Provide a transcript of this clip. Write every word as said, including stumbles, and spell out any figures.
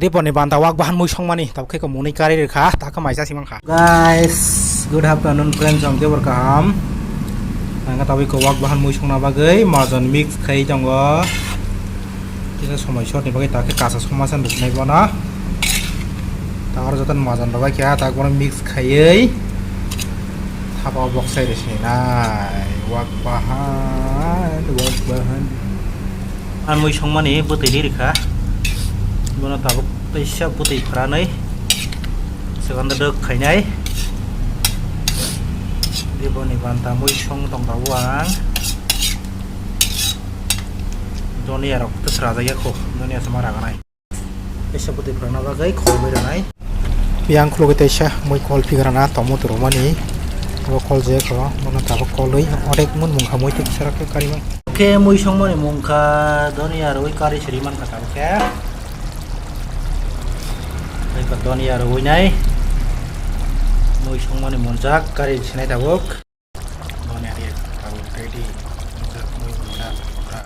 Tei boni banta wak bahan mui songmani, tabuk khe ko mwnwi karwi rwkha, ta khe maisa si mankha. Guys, good afternoon friends, ang tebor kaham. Ang tabuk ko wak bahan mui songna bagwi majon mix khai tongo. Kisa somoi short ni bagwi ta khe kasa songma san rwknai bono. Ta aro joto majon rwbai kha, ta bono mix khaiwi thapa boksai rwsinai. Wak bahan, wak bahan. Ang mui songmani bwtwi ri rwkha. Bono tabuk teisa bwtwi phranwi swkang dok khainai. Boni banta mui song tong tabuk ang. Donia rok tei srajak ya kho. Donia sama raganai. Teisa bwtwi phranna bagwi khol bai rwnai. Yang khulugwi teisa mui khol phigrana tomo turumani. Abo khol je kho, bono tabuk kolwi odek mun mungkha mui tei kisa khe karimani. Khe mui songmani mungkha donia rwi kari siri mankha tabuk khe. Tei khe donia rwi nai. Mui songmani munjak kari sinai tabuk. Donia ri tabuk ready.